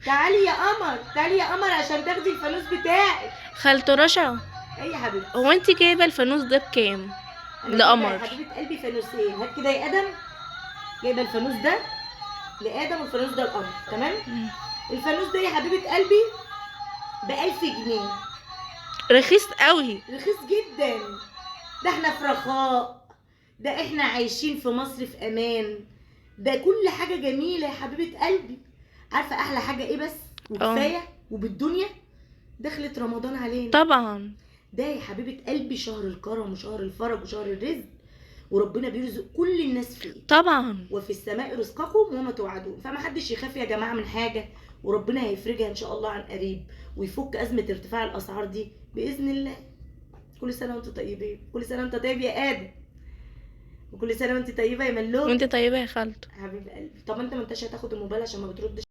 تعالي يا قمر، تعالي يا قمر عشان تاخدي الفانوس بتاعك. خالته رشا. ايه يا حبيبتي؟ هو انت جايبه الفانوس ده بكام؟ أنا لقمر. جايبة يا حبيبه قلبي فانوسين. هات كده يا ادم. جايبه الفانوس ده لادم والفانوس ده لقمر، تمام؟ الفانوس ده يا حبيبه قلبي ب1000 جنيه. رخيص قوي. رخيص جدا. ده احنا في رخاء، ده احنا عايشين في مصر في امان، ده كل حاجة جميلة يا حبيبه قلبي. عارفه احلى حاجة ايه بس وكفاية وبالدنيا؟ دخلت رمضان علينا. طبعا. ده يا حبيبه قلبي شهر الكرم وشهر الفرج وشهر الرزق، وربنا بيرزق كل الناس فيه. طبعا. وفي السماء رزقكم وما توعدون. فما حدش يخاف يا جماعة من حاجة، وربنا هيفرجها ان شاء الله عن قريب، ويفك ازمة ارتفاع الاسعار دي باذن الله. كل سنة وانتم طيبين. كل سنة وانت طيب يا ادم، وكل سنة وانت طيبة يا ملوك. وانت طيبة يا خالته. حبيب قلبي. طب انت ما انتش هتاخد الموبايل عشان ما بتردش.